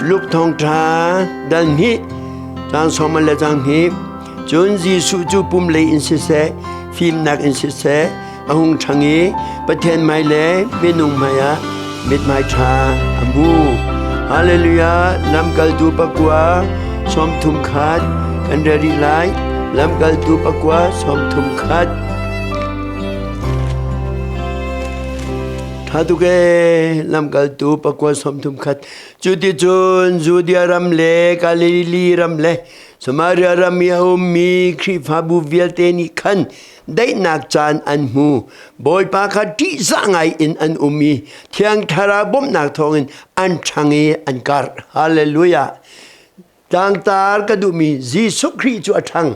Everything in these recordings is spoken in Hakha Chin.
Luke thawngṭha dal hnih caang sawm le caang hnih cun Jesuh cu pum lei in siseh fimnak in siseh a hung ṭhang i Pathian hmai le minung hmaiah mithmai ṭha a hmu. Hallelujah! Lamkaltu pakua 31 kan rel rih lai. Lamkaltu pakua 31. Ṭha tuk ee! Lamkaltu pakua 31. Cuticun Judea ram le Galilee ram le Samaria ram i a ummi Khrihfabu vialte nih khan daihnak caan an hmu. Bawipa kha ṭihzah ngai in an um i Thiang Thlarau bawmhnak thawngin an ṭhang i an karh. Hallelujah! Tlangtar ka duhmi Jesuh Khrih cu a ṭhang.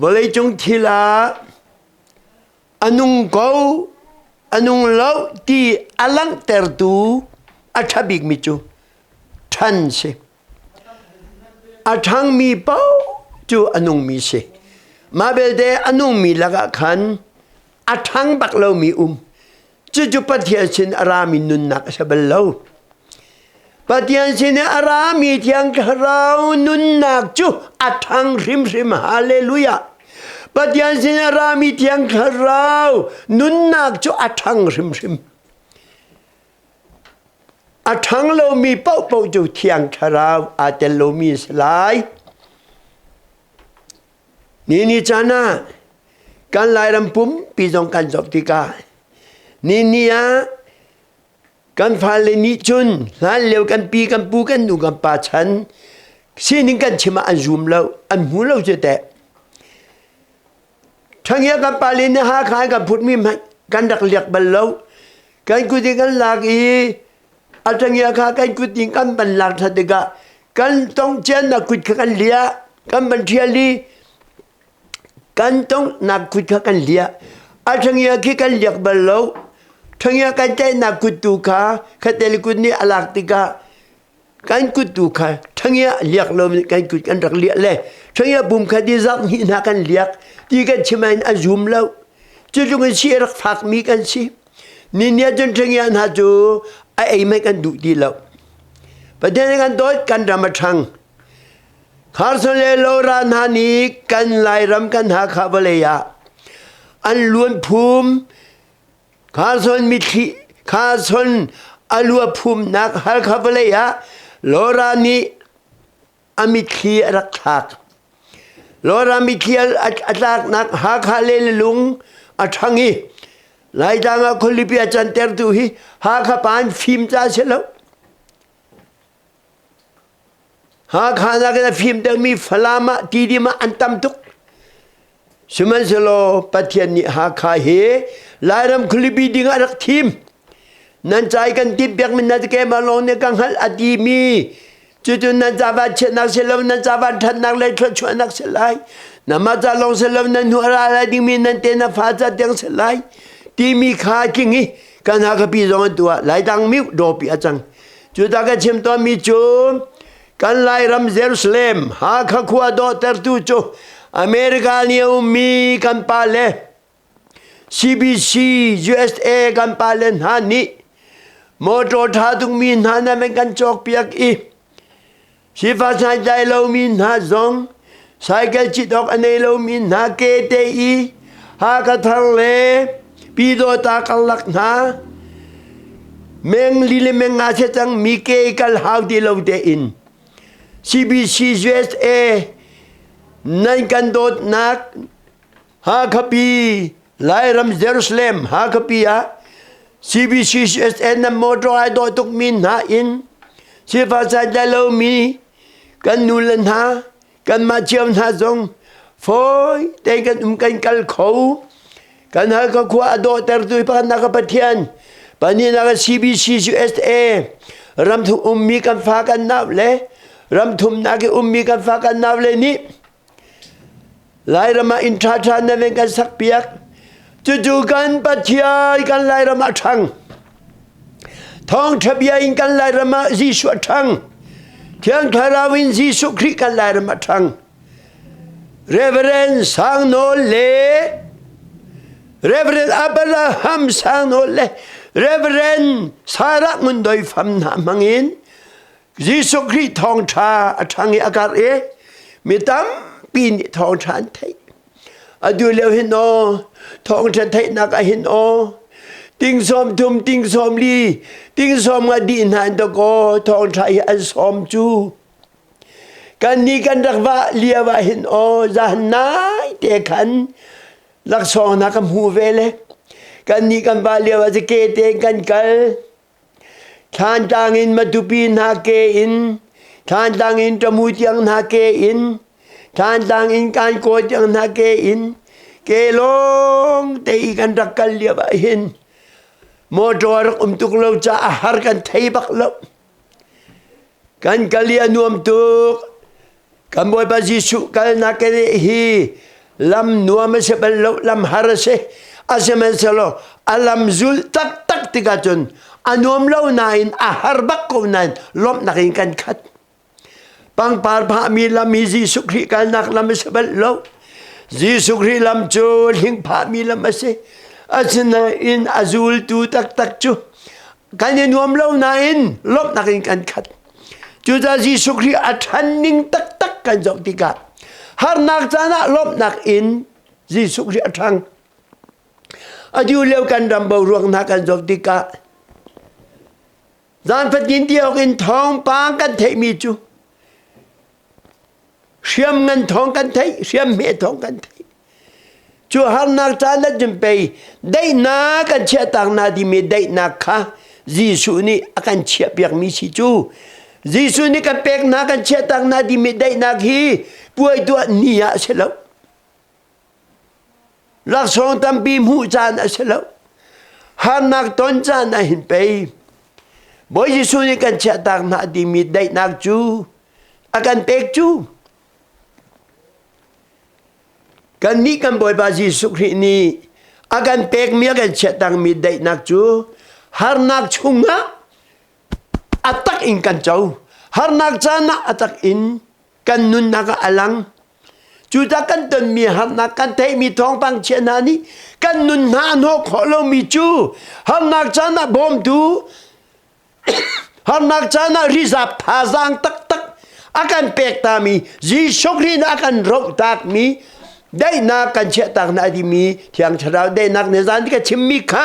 Vawleicung thil ah a nung ko, a nung lo ti a langhtertu a ṭha bikmi cu ṭhan si. A ṭhangmi paoh cu a nungmi si. Mah belte a nungmi lakah khan a ṭhang bak lomi um. Cucu Pathian sin a rami nunnak a si bal lo. Pathian sin i a rami Thiang Thlarau nunnak cu a ṭhang hrimhrim. Hallelujah! Pathian sin a rami Thiang Thlarau nunnak cu a ṭhang hrimhrim. A ṭhang lomi paohpaoh cu Thiang Thlarau aa tel lomi a si lai. Ni ni caan ah kan Lairam pumpi zong kan zoh tikah ni ni ah kan fale nih cun hlanlio kan pi kan pu kan nu kan pa chan sining kan chim ah an zum lo an hmu lo cu teh. Ṭhangia kan pale nih Hakha in kan phutmi hmanh kan rak liak bal lo. Kan kut in kan lak i a ṭhangia kha kan kut in kan van lak ṭhan tikah kan tongciannak kut kha kan liah, kan van ṭhial i kan tonghnak kut kha kan liah. A ṭhangia khi kan liak bal lo. Ṭhangia kan tlaihnak kut tu kha khatel kut nih a lak tikah kan kut tu kha ṭhangia liak lo kan kut kan rak liah le ṭhangia pum kha ti zak hnih hna kan liak ti kan chim in a zum lo cu tluk in si rak fak mi kan si ni nia cun ṭhangia hna cu a ei mei kan duh ti lo Pathian kan dawt kan ram a ṭhang Kharson le Lora hna nih kan Lairam kan Hakha vawlei ah an luan phum Khason mitthli Khason a lua phumnak Halkha vawlei ah Laura nih a mitthli a rak thlak. Laura mitthli a tlaknak Hakha le lung a ṭhang i Laitlang ah khualipi a cantertu hi Hakha pa an fim ca si lo. Hakha nakin a fim deuhmi Falam ah Tidim ah an tam tuk. Sihmanhsehlaw Pathian nih Hakha hi Lairam khualipi ding ah rak thim. Nan ca i kan timhpiakmi na keimah lawng nih ka hngalh a timi cucu nan ca van chiatnak si lo nan ca van ṭhatnak le thluachuahnak si lai. Namah ca lawng si lo nan hnu a ra lai dingmi nan te na fa ca tiang si lai timi kha tling i kan Hakha pi zong an tuah Laitlang mi dawpi a cang. Cuta ka chim tawnmi cu kan Lairam Jerusalem Hakha khua dawhtertu cu America nih a ummi kan pale CBC USA kan pale hna nih motor ṭha tukmi hna na men kan cawkpiak i sifak santlai lomi hna zong cycle cit awk a nei lomi hna ke te i Hakha thar le Pyidawta karlak hna meng li le meng nga se cang mi ke kal hau ti lo tein CBC USA nan kan dawtnak Hakhapi Lairam Jerusalem Hakhapi ah CBCSN na motor ai dawh tuk mi hna in sifak santlai lomi kan nu le hna kanmah cio hna zong fawi tein kan um kan kal kho kan hal ka khua a dawhtertu pakhatnak ka Pathian pahnihnak ah CBCUSA ramthum ummi kan fa kan nau le ramthumnak i ummi kan fa kan nau le nih Lairam ah inn ṭhaṭha na ven kan sakpiak. Cucu kan Pathian kan Lairam ah ṭhang. Thawngṭha bia in kan Lairam ah Jesuh a ṭhang. Thiang Thlarau in Jesuh Khrih kan Lairam ah ṭhang. Reverend Sang Nawl le Reverend Abraham Sang Nawl le Reverend Sarah Ngun Doi Fam hna hmangin Jesuh Khrih thawngṭha a ṭhang i a karh i mi tampi nih thawngṭha an theih. Atu lio hin aw, thawngṭha theihnak ah hin aw, ting sawm thum, ting sawm li, ting sawm nga dih hna in dakaw thawngṭha hi an sawm cu. Kan nih kan rak vah lio ah hin aw, zahan nai te khan laksawng hna ka hmu ve le kan nih kan vah lio ah ke tein kan kal. Thlantlang in Matupi hna ke in, Thlantlang in Tamu tiang hna ke in, Thlantlang in Kankaw tiang hna ke in, ke lawng te i kan rak kal lio ah hin motor rak um tuk lo caah har kan thei bak lo. Kan kal i a nuam tuk. Kan Bawipa Jesuh kalnak ke hi lam nuam a si bal lo, lam har a si. Asihmanhsehlaw a lam zulh taktak tikah cun a nuam lo nain a har bak ko nain lawmhnak in kan khat. Pangpar phahmi lam hi Jesuh Khrih kalnak lam a si bal lo. Jesuh Khrih lam cu hling phahmi lam a si. Asinain a zultu taktak cu kan i nuam lo nain lawmhnak in kan khat. Cucaah Jesuh Khrih a ṭhan ning taktak kan zoh tikah harnak caan ah lawmhnak in Jesuh Khrih a ṭhang. Atu lio kan ram boruak hna kan zoh tikah zan fatin ti awk in thawngpang kan theihmi cu hriam ngan thawng kan theih, hriam hme thawng kan theih. Cu harnak caan ah cun pei daihnak kan chiahtak hna timi daihnak kha Jesuh nih a kan chiahpiakmi si cu. Jesuh nih kan pek hna kan chiahtak hna timi daihnak hi puai tuah ni ah a si lo. Laksawng tampi hmuh caan a si lo. Harnak ton caan ah hin pei Bawi Jesuh nih kan chiahtak hna timi daihnak cu a kan pek cu. Kannih kan Bawipa Jesuh Khrih nih a kan pekmi a kan chiahtangmi daihnak cu harnak chungah a tak in kan co. Harnak caan ah a tak in kan nunnak ah a lang. Cucaah kan tonmi harnak kan theihmi thawngpang chia hna nih kan nun hna a hnawh khawh lomi cu harnak caan ah bawmtu Harnak caan ah rizap thazaang taktak a kan pek tami Jesuh Khrih nih a kan rohtakmi daihnak kan chiahtak hna timi Thiang Thlarau daihnak nih zan ka chimmi kha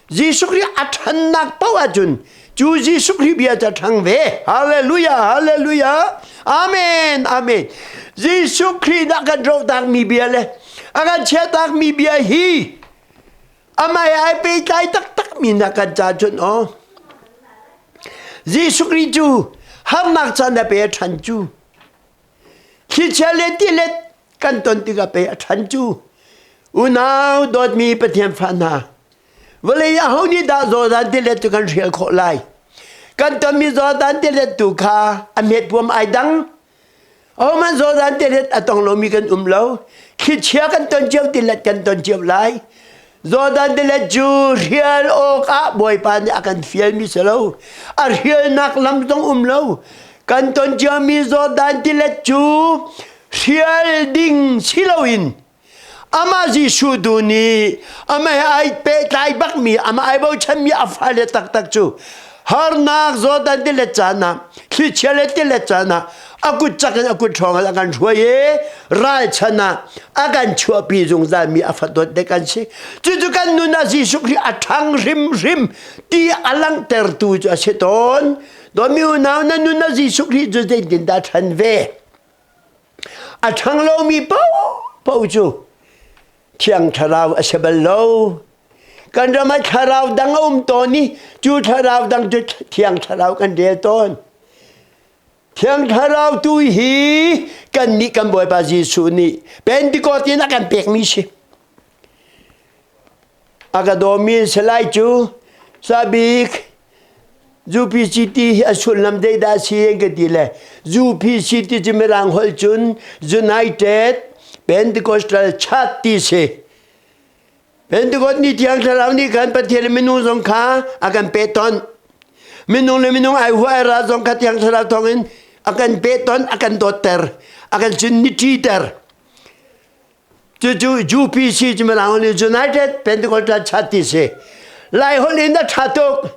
Jesuh Khrih a ṭhannak paoh ahcun cu Jesuh Khrih bia cu a ṭhang ve. Hallelujah, hallelujah, amen, amen. Jesuh Khrih nih a kan rohtakmi bia le a kan chiahtakmi bia hi Amah he ai pehtlai taktakmi hna kan ca cun aw. Jesuh Khrih cu harnak caan a pe a ṭhan cu. Thlichia le tilet kan ton tikah pe a ṭhan cu. Unau dawtmi Pathian fa hna, vawlei ah ho nih dah Jordan tilet cu kan hrial khawh lai? Kan tonmi Jordan tilet tu kha a hmetpuam ai dang. Ahohmanh Jordan tilet a tong lomi kan um lo. Thlichia kan ton cio tilet kan ton cio lai. Jordan tilet cu hrial awkah Bawipa nih a kan fialmi si lo. A hrialnak lam zong um lo. Kan ton ciomi Jordan tilet cu hrial ding si loin Amah Jesuh tu nih amah he ai pehtlai bakmi, amah ai bochanmi a fale taktak cu harnak Jordan tilet caan ah, thlichia le tilet caan ah a kut cak in a kut ṭhawng in a kan hruai i ralchan ah a kan chuahpi zungzalmi a fadawt dek an si. Cucu kan nun ah Jesuh Khrih a ṭhang hrimhrim ti a langhtertu cu a si tawn. Dawtmi unau na nun ah Jesuh Khrih cu zeitindah ṭhan ve? A ṭhang lomi paohpaoh cu Thiang Thlarau a si bal lo. Kan ram ah thlarau dang a um tawn i cu thlarau dang cu Thiang Thlarau kan rel tawn. Thiang Thlarau tu hi kannih kan Bawipa Jesuh nih Pentecost in a kan pekmi si. A ka dawmi salai cu sabik UPCT hi a sullam zeidah a si an ka ti le UPCT cu Mirang holh cun United Pentecostal Church ti si. Pentecost ni Thiang Thlarau nih khan Pathian le minung zong kha a kan peh ton. Minung le minung ai hua ai ra zong kha Thiang Thlarau thawngin a kan peh ton, a kan dawtter, a kan cun ni ṭiter. Cucu UPC cu Mirang nih United Pentecostal Church ti si. Lai holh in a ṭha tuk.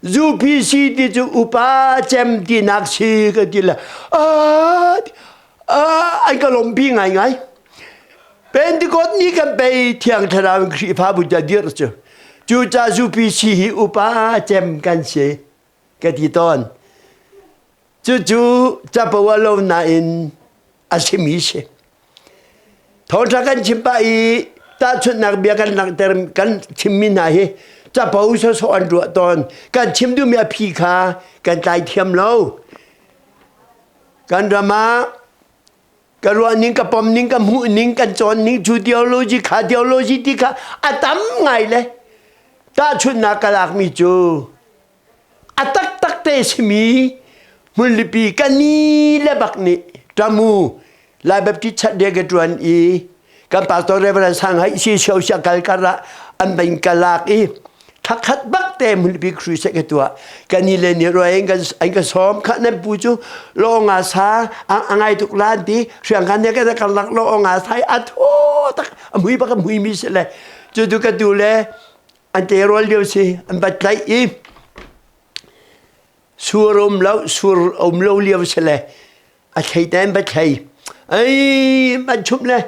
UPC ti cu upa cem tinak si ka ti le an ka lawmpi ngaingai. Pentecost ni kan pei Thiang Thlarau in Khrihfabu ta dir cu. Cucaah UPC hi upa cem kan si ka ti tawn. Cucu capo a lo nain a simi si. Thawngṭha kan chim pah i tahchunhnak bia kan langhter kan chimmi hna hi capo sawsawh an ruah tawn. Kan chim duhmi a phi kha kan tlai thiam lo. Kan ram ah ka ruah ning, ka pom ning, ka hmuh ning, kan cawn ning, cu theology kha theology ti kha a tam ngai le tahchunhnak ka lakmi cu A taktak te simi hmunlipi ka ni le bak nih ṭamu Lai Baptist Church de ka ṭuan i kan pastor Reverend Sang Hai si sio sia kal kar ah an ban ka lak i thakhat bak te hmunlipi crusade ka tuah kan ni le ni ruai an ka sawm kha nan pu cu lo nga sa a ngai tuk lan ti hriang kan ne ka kan lak lo nga sai a tho tak a mui bak a mui mi si le cu tu ka tu le An terual lio si an va tlaih i sur um lo sur um lo lio si le a thlei te an va thlei. Ai an chumh le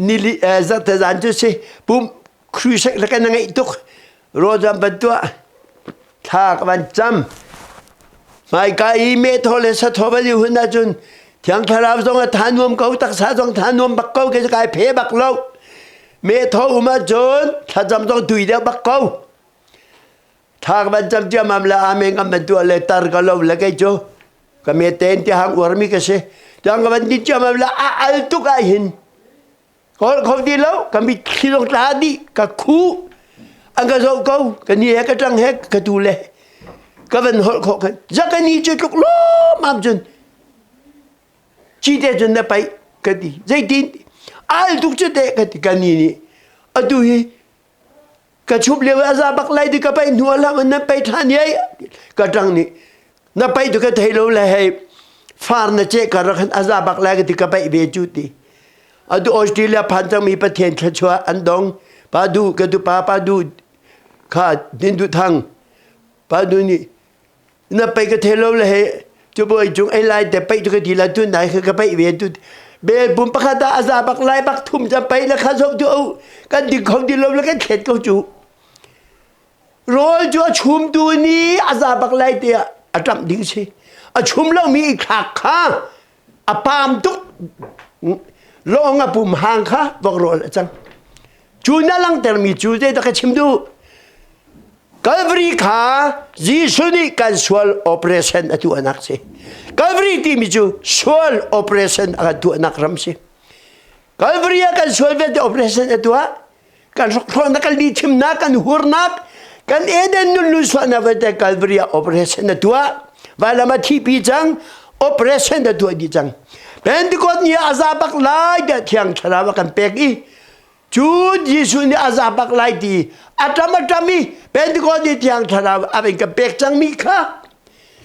nili zarhte zan cu si pum crusade le kan ngeih tuk rawlzam ban tuah thla ka van cam hmaika i me thaw le sa thaw van i hun ahcun thiang thlarau zong a tha nuam ko taksa zong tha nuam bak ko ke kai phe bak lo Me tho um ahcun thlacam zong tui deuh bak ko. Thak van cam ciammam le amen kan van tuah le tar ka lo le kei cu ka me ten ti hang uarmi ka si. Tiang ka van din ciammam le a al tuk ah hin kol kho ti lo ka mitthli zong tla dih ka khu an ka zoh ko ka ni he ka ṭang he ka tu le ka van holh khawh khan za ka ni cu tluk lawmmam cun Cite cun na paih ka ti. Zeitin? Al tuk cu teh ka ti. Kan ni nih atu hi ka chup lio a za bak lai ti ka paih hnu ah na paih ṭhan ye ka ṭang nih na paih tu ka thei lo le hei far na ceh ka rak a za bak lai ka ti ka paih ve cu ti atu Australia phan cangmi Pathian thluachuah an dong pa du ka tu pa pa du kha din du thang pa du nih Na pei ka thei lo le he cu bawi cung ei lai te pei tu ka ti la tu nai ka pei ve tu bel pum pakhat ah aza bak lai bak thum ca pei le kha zok tu au kan ding kho ti lo le kan thlet ko cu rawl cu a chum tu ni aza bak lai te a ṭamh ding si a chum lo mi i thlak kha a pam tuk lawng a pum hang kha vok rawl a cang cu na langter mi cu zeidah ka chim duh Calvary kha Jesuh nih kan sual operation a tuahnak si. Calvary timi cu sual operation a kan tuahnak ram si. Calvary ah kan sual vialte operation a tuah. Kan hrokhrawlnak, kan lihchimnak, kan hurnak, kan Eden nun lu sualnak vialte Calvary ah operation a tuah. Vailam a thipi cang, operation a tuah dih cang. Pentecost ni ah a za bak lai tiah Thiang Thlarau a kan pek i Cu Jesuh nih a za bak lai ti a ṭam a ṭam i Pentecost ni Thiang Thlarau a van ka pek cangmi kha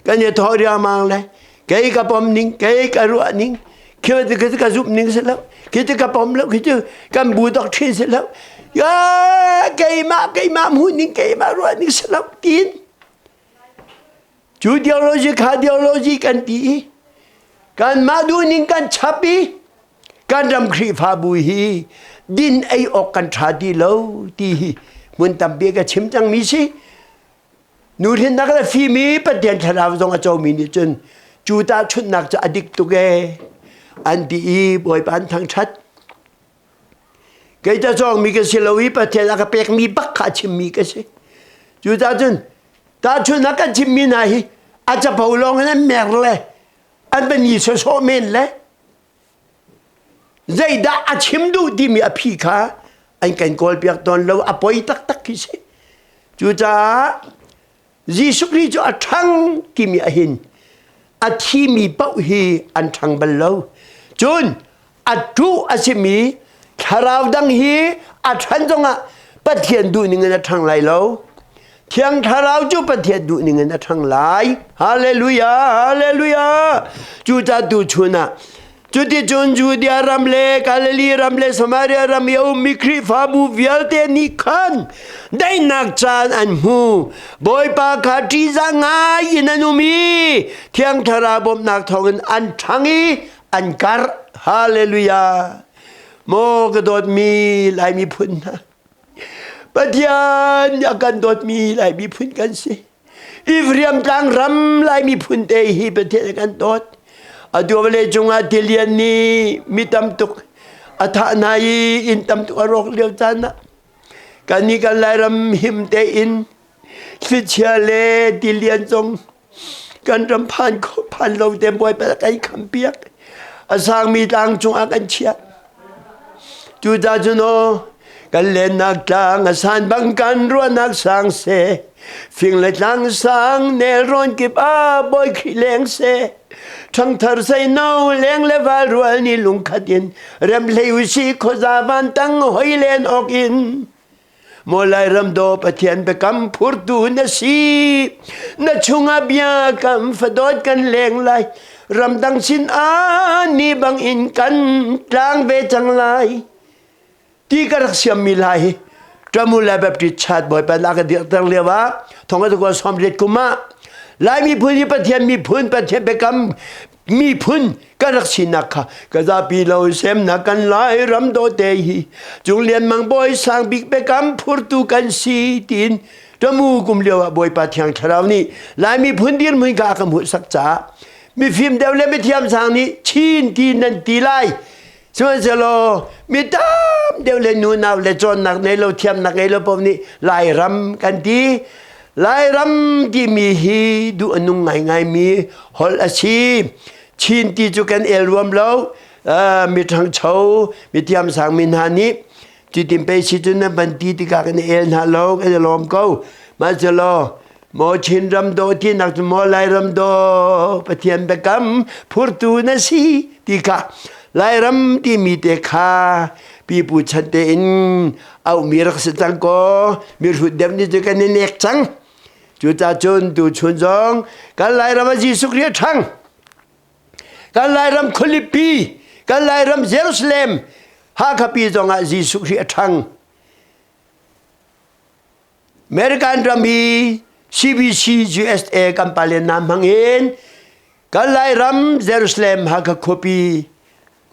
kan i thawh riangmang le kei ka pom ning kei ka ruah ning khi ti ka zumh ning si lo khi ti ka pom lo khi ti kan bu doctrine si lo ya keimah keimah hmuh ning keimah ruah ning si lo tiin cu theology kha theology kan ti i kanmah duh ning kan chap i Kan ram Khrihfabu hi din ei awk kan ṭha ti lo ti hi hmun tampi ka chim cangmi si. Nuhrinnak le fimi Pathian thlarau zong a comi nih cun cu tahchunhnak cu a dik tuk ee an ti i Bawipa an thangṭhat. Kei ta cawngmi ka si lo i Pathian a ka pekmi bak kha a chimmi ka si. Cucaah cun tahchunhnak kan chimmi hna hi a capo lawng in an mer le an van i sawsawh men le zeidah a chim duh timi a phi kha an kan kawlpiak tawn lo a poi taktak khi si cucaah Jesuh Khrih cu a ṭhang timi ahin a thimi paoh hi an ṭhang bal lo cun a ṭuh a simi thlarau dang hi a ṭhan zongah Pathian duhning in a ṭhang lai lo Thiang Thlarau cu Pathian duhning in a ṭhang lai. Hallelujah! Hallelujah! Cucaah tuchun ah. Cuticun Judea ram le Galilee ram le Samaria ram i a ummi Khrihfabu vialte nih khan daihnak caan an hmu. Bawipa kha ṭihzah ngai in an um i Thiang Thlarau bawmhnak thawngin an ṭhang i an karh. Hallelujah! Maw ka dawtmi Lai miphun hna, Pathian a kan dawtmi Lai miphun kan si. Ifriam tlang ram Lai miphun te hi Pathian a kan dawt. Atu vawlei cungah tilian nih mi tam tuk a thah hna i inn tam tuk a rawk lio caan ah kannih kan Lairam him tein thlichia le tilian zong kan ram phan kho phan lo te Bawipa kan kham piak. A sangmi tlang cungah kan chiah. Cucaah cun aw kan lennak tlang a san bang kan ruahnak sang seh. Fing le tlang sang nelrawn kip ah Bawi Khrih leng seh. Ṭhangthar seino leng le val rual nih lungkhat in rem hlei usih khuaza van tang hoi len awk in. Maw Lairam daw Pathian biakam phurtu na si. Na chungah bia kam fadawt kan leng lai. Ramdang sin ah ni bang in kan tlang ve cang lai. Ti ka rak siammi hla hi Ṭamu Lai Baptist Church Bawipa na ka dirhter lio ah thong a tukua sawmriat kum ah Lai miphun hi Pathian miphun Pathian biakam miphun kan rak sinak kha ka zapi lo semnak kan lai ram dawte hi cung lian mang bawi sang bik biakam phurtu kan si tiin tamu kum lio ah bawipa thiang thlarau nih lai miphun dirhmun kha a ka hmuhsak caah mifim deuh le mithiam sang nih chin ti nan ti lai sihmanhsehlaw mi tam deuh le nunau le cawnnak nei lo thiamnak ngei lo paoh nih Lairam kan ti Lairam timi hi duh a nung ngaingaimi holh a si. Chin ti cu kan el ruam lo. Mi ṭhangcho, mi thiamsang mi hna nih cutin pei si cun nan van ti tikah kan el hna lo, kan i lawm ko. Mahselaw maw Chin ram daw tinak cu maw Lairam daw Pathian biakam phurtu na si ti kha Lairam timi te kha pipu chan tein auhmi rak si cang kaw mihrut deuh nih cu kan i nek cang. Cucaah cun tuchun zong kan Lairam ah Jesuh Khrih a ṭhang. Kan Lairam khualipi, kan Lairam Jerusalem, Hakhapi zongah Jesuh Khrih a ṭhang. American ram hi CBC USA kan pale hna hmang in kan Lairam Jerusalem Hakha khuapi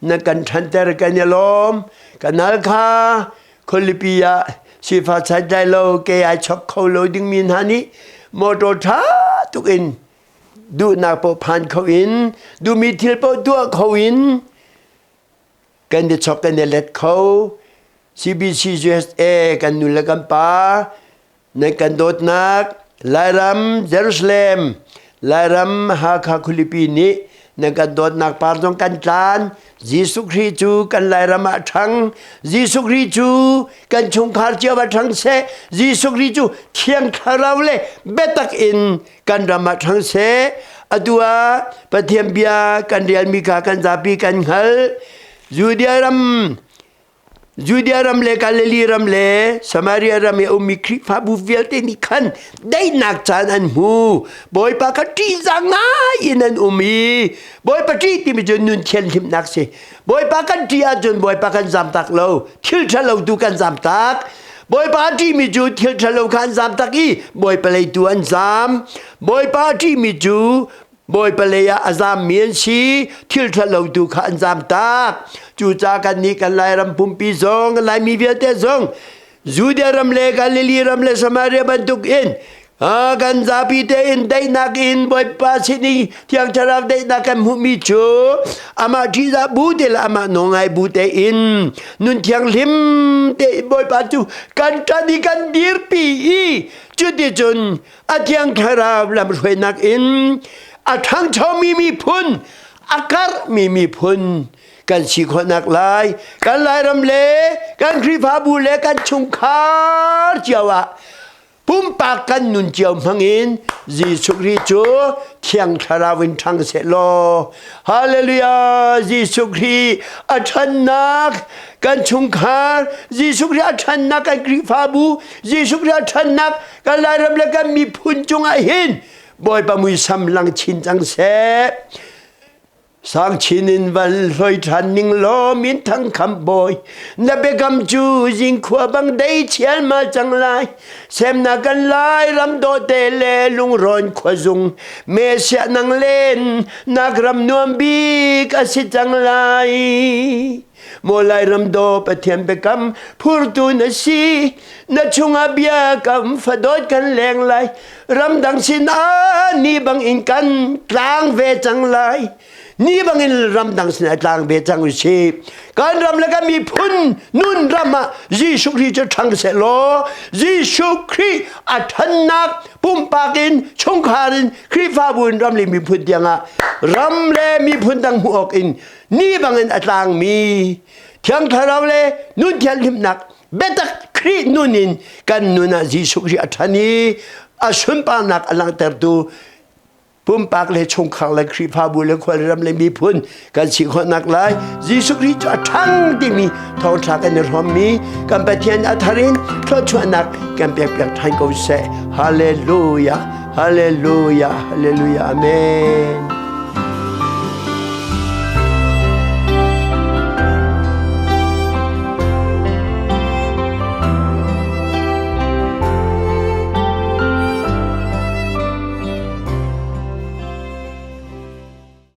na kan ṭhanter kan i lawm. Kan Halkha khualipi ah sifak santlai lo ke ai chok kho lo dingmi hna nih motor ṭha tuk in duhnak paoh phan kho in duhmi thil paoh tuah kho in kan i chok kan i let kho. CBC USA kan nu le kan pa nan kan dawtnak Lairam Jerusalem Lairam Hakha khualipi nih nan kan dawtnak par zong kan tlan Jesuh Khrih cu kan Lairam ah ṭhang Jesuh Khrih cu kan chungkhar cio ah ṭhang seh Jesuh Khrih cu Thiang Thlarau le biatak in kan ram ah ṭhang seh atu ah Pathian bia kan relmi kha kan zapi kan hngalh Judea ram Judea ram le Galilee ram le Samaria ram i a ummi Khrihfabu vialte nih khan daihnak caan an hmu. Bawipa kha ṭihzah ngai in an um i Bawipa ṭih timi cu nun thianhlimnak si. Bawipa kan ṭih ahcun Bawipa kan zamtak lo, thil ṭhalo tu kan zamtak. Bawipa a ṭihmi cu thil ṭhalo kha an zamtak i Bawipa lei tu an zam. Bawipa a ṭihmi cu Bawipa lei ah a zammi an si, thil ṭhalo tu kha an zam tak. Cucaah kannih kan Lairam pumpi zong, Laimi vialte zong, Judea ram le Galilee ram le Samaria bantuk in kan zapi tein daihnak in Bawipa sin i Thiang Thlarau daihnak kan hmuhmi cu amah ṭihzah bu te le amah nawngai bu tein nun thianghlim te Bawipa cu kan ṭan i kan dirpi i cuticun a Thiang Thlarau lamhruainak in a ṭhangchomi miphun, a karhmi miphun kan si khawhnak lai, kan Lairam le kan Khrihfabu le kan chungkhar cio ah pumpak kan nun cio hmangin Jesuh Khrih cu Thiang Thlarau in ṭhang seh law Hallelujah Jesuh Khrih a ṭhannak kan chungkhar Jesuh Khrih a ṭhannak kan Khrihfabu Jesuh Khrih a ṭhannak kan Lairam le kan miphun cungah hin Bawipa muisam lang chin cang seh. Sang chin in van hloi ṭhan ning law min thang kham bawi na biakam cu zingkhua bang dei chial ma cang lai semnak kan lai ram dawte le lungrawn khuazung me sia nang len nak ram nuam bik a si cang lai Maw Lairam daw Pathian biakam phurtu na si na chungah biakam fadawt kan leng lai ramdang sin ah ni bang in kan tlang ve cang lai ni bang in ramdang sin ah tlang ve cang usih kan ram le kan miphun nun ram ah Jesuh Khrih cu ṭhang seh law Jesuh Khrih a ṭhannak pumpak in chungkhar in Khrihfabu in ram le miphun tiangah ram le miphun dang hmuh awk in ni bang in a tlangmi Thiang Thlarau le nun thianhlimnak biatak Khrih nun in kan nun ah Jesuh Khrih a ṭhan i a sunparnak a langhtertu pumpak le chungkhar le Khrihfabu le khualram le miphun kan si khawhnak lai Jesuh Khrih cu a ṭhang timi thawngṭha kan i hrawmmi kan Pathian a thar in thluachuahnak kan pekpiak ṭhan ko seh. Hallelujah, Hallelujah, Hallelujah, Amen.